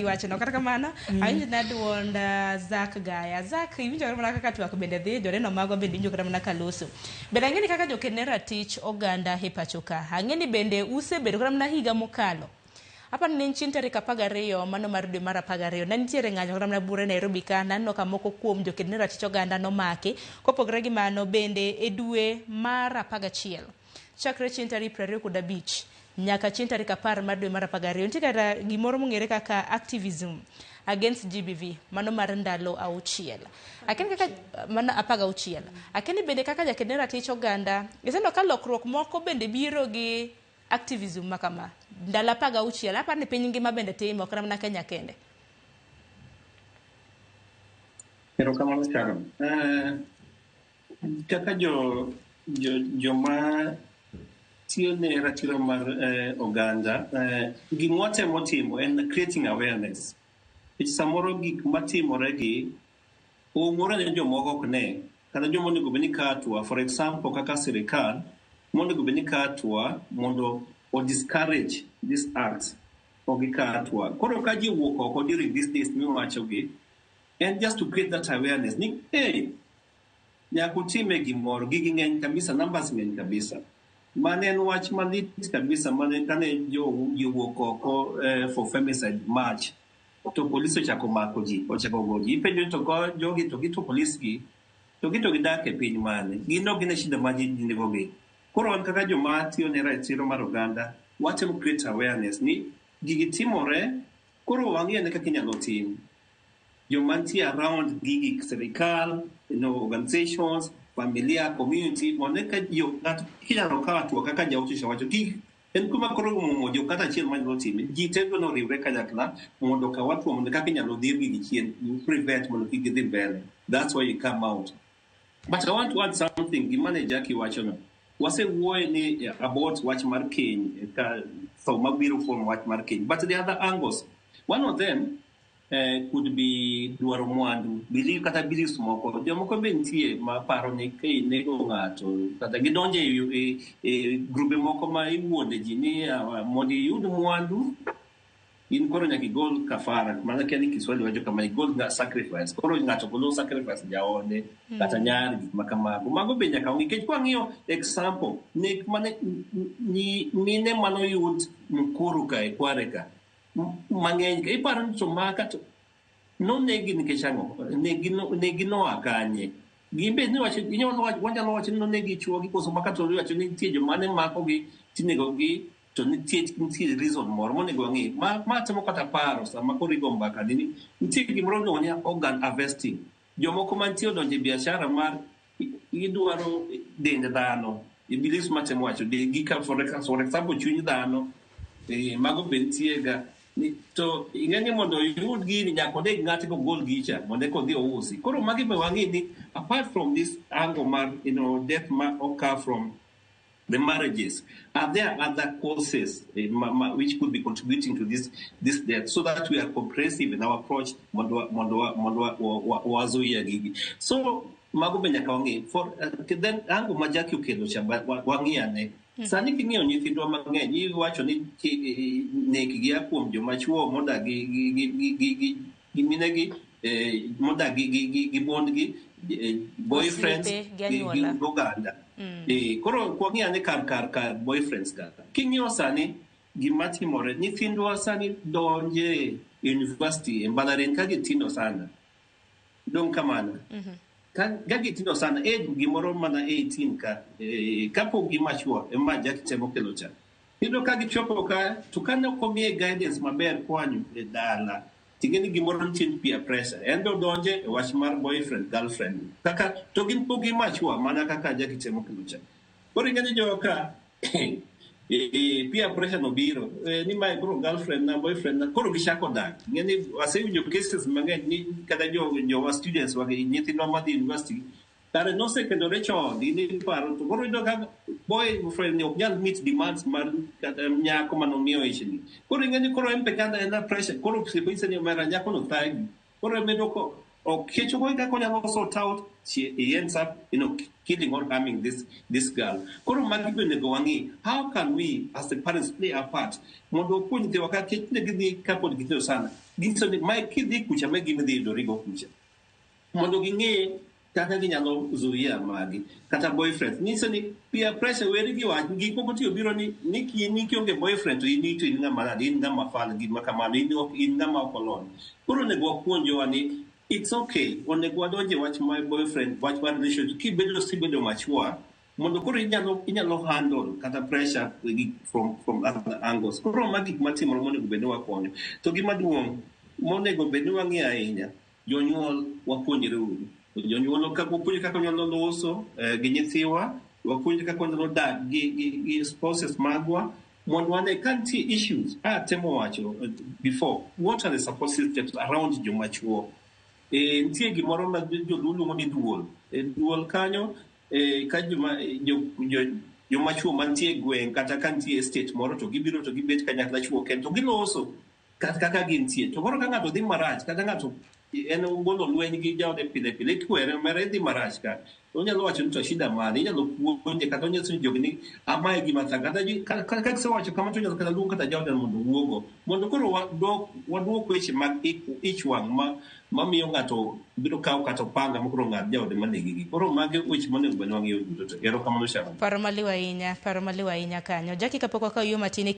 Wachno kata kamano awinjo na duond Zack Gaya. Zack, iwinjo kata mana kaka twak bende dhi, joneno magwa bende iwinjo kata mana ka loso. Bende ang'e ni kaka joked ne ratich oganda e pacho ka, ang'e ni bende usebedo kata mana higa mokalo. Aparo ni ne en chieng' tarik 12 mano mar dwe mar 12 ne nitiere ng'anyo kata mana bura e Nairobi ka naneno ka moko kuom joked ne ratich oganda nomaki. Kopogore gi mano bende e dwe mar 11 chakre chieng' tarik 25 nyaka chieng' tarik 10 mar dwe mar 12 nitie kata gimoro mong'ere kaka activism against GBV mano mar ndalo auchiel. Akia kaka mano 16. Akia ni bende kaka jaked ne ratich oganda iseneno ka lokruok moko bende biro gi activism ma kama ndalo 16 aparo ni piny ngima bende time ok mana Kenya kende. Erokamano Sharon. Kaka jo, jo, joma tiyo ne ratiro mar oganda, gima watemo timo en creating awareness. Nikech samoro gik matimore gi oumore ne jomoko ok ne, kata joma onego bed ni kawo hatua, for example kaka sirikal monego bed ni kawo hatua mondo o discourage this act ok gikaw hatua. Koro ka ji owuok oko during these days miwachogi, en just to create that awareness ni hey, nyaka utime gimoro, gigi ng'eny kabisa, numbers ng'eny kabisa. Mane en wach malit kabisa mane kane jo ji owuok oko for femicide march to polis ochako mako ji, ochako go ji. Ipenjo ni to go jogi to gito polis gi to gito gidak e piny mane? Gin ok gine shida ma ji nego gi. Koro wan kaka joma tiyo ne ratiro mar oganda, watemo create awareness ni gigi timore, koro wang'i ane kaka inyalo tim. Joma nitie around gigi, sirikal, organizations, familia, community, mondo eka jo ng'ato inyalo kawo hatua kaka jaote cha wacho. Gik en kuma koro omuomo jo kata achiel manyalo time. Ji te dwa noriwre kanyakla mondo okaw hatua mondo kaka inyalo dhir gigi chien, prevent mondo kik gidhi mbele. That's why you come out. But I want to add something gima ne Jackie wacho no. Wasewuoye ni about wach mar keny, ka tho mabiro kuom wach mar keny. But the other angles, one of them could be dwaro mwandu, belief kata beliefs moko. Jomoko be nitie ma paro ni ka inego ng'ato kata gidonjo e grube moko ma iwuonde ji ni mondo iyud mwandu in koro nyaka igol kafara. Mana kia ni Kiswahili wacho kama igol sacrifice. Koro ng'ato golo sacrifice jaode kata nyar gik ma kamago. Mago be nyaka wang'i. Nikech kwang'iyo example, nek mane mine manoyud Mukuru ka e Kware ka mang'eny ka iparo ni to maka to nonegi nikech ang'o? Negi noa kanye? Gin be niwacho, inyalo wacho, wanyalo wacho ni nonegi chuogi koso maka to iwacho ni nitie joma ne makogi tinegogi to nitie reason moro monego wang'i. Ma temo kata paro sama koro igo mbaka ni nitie gimoro miluongo ni organ harvesting. Jomoko mantie odonjo e biashara mar idwaro dend dhano. Beliefs matemo wacho gi ka for example chuny dhano, mago be nitie ga. Ni, to ing'e ni mondo oyud gini nyaka oneg ng'ato kogol gicha mondo eka odhi ousi. Koro magi be wang'e ni apart from this angle mar death ma occur from the marriages, are there other causes which could be contributing to this death, so that we are comprehensive in our approach mondo wazuia gigi. So mago be nyaka wang'i. For then angle ma Jackie okelo cha wang'i ane. Sani king'iyo nyithindwa mang'eny iwacho ni nek gi a kuom joma chuo modak gi minegi, modak gi mondgi, boyfriends, Osiepe gi gi anyuola. oganda. Koro kwang'i ane kar boyfriends ka. King'iyo sani gima timore, nyithindwa sani donje university e mbalariany ka gitindo sana. Dong' kamano. Ka gitindo sana, age gimoro mana 18 ka, kapok gi mature, ema Jackie temo kelo cha. Iyudo ka gichopo ka, to kane ok omiye guidance maber koa e dala, ting'e ni gimoro nitie ni peer pressure. En be odonje e wach mar boyfriend, girlfriend. Kaka, to gin pok gi mature mana kaka Jackie temo kelo cha. Koro ing'e ni joka, peer pressure no biro, ni mae koro girlfriend na, boyfriend na, koro gichako dak. Ing'e ni asewinjo cases mang'eny ni kata jowa students wagi, nyithindwa madhi university, kare nosekendore chon, in iparo, to koro iyudo ka boyfriend ni ok nyal meet demands mar kata nyako manomiyo ichni. Koro ing'e ni koro en be kata en a pressure, koro osiepe nyise ni omera nyako no thagi. Koro emedo ko Ok kech kaka onyalo sort out, he ends up killing or harming this girl. Koro magi be onego wang'i how can we as the parents play a part mondo wapuonj nyithiwa ka kech ne gidhi kapod gitindo sana, ginyiso ni mae kidhi kucha mae gima idhi yudorigo kucha, mondo ging'e kaka ginyalo zuia magi. Kata boyfriend nyiso ni peer pressure, weri gi wach gik moko tiyo biro ni kionge boyfriend to in to in ng'ama nade, in ng'ama fal, gima kamano, in ok in ng'ama ok olony. Koro onego wapuonjowa ni it's okay, onego wadonje wach mar boyfriend, wach mar relationship kibedo sibedo mature, mondo koro inyalo handle kata pressure from other angles. Koro ma gik matimore monego bed ni wakonyo. To gima duong' monego bed ni wang'iyo ahinya, jonyuol, wapuonjre uru. Jonyuol kaka wapuonjre kaka wanyalo loso gi nyithiwa, wapuonjre kaka wanyalo dak gi spouses magwa, mondo wane ka nitie issues. Atemo wacho before, what are the support systems around joma chuo? Nitie gimoro ma joluo luongo ni duol. Duol kanyo ka joma chuo mantie e gweng' kata ka nitie estate moro, to gibiro to gibet kanyakla, chuo kendo to giloso kaka gintie. To koro ka ng'ato dhi marach, kata ng'ato en ogolo lweny gi jaode pile pile, ikwere mere dhi marach, ka onyalo wacho ni to shida mane, inyalo puonje kata onyiso ni jogi ni amae gima thaga. Kata ka gisewacho kama, to onyalo kata luong kata jaode mondo owuogo, mondo koro waduok weche mag ich wang' ma mamiyo ng'ato biro kawo kata opanga ma koro ng'ad jaode manegi gi. Koro magi weche monego bed ni wang'iyo duto te. Erokamano, Sharon. Paro maliw ahinya, paro maliw ahinya kanyo. Jackie, kapok wakawo yo matin.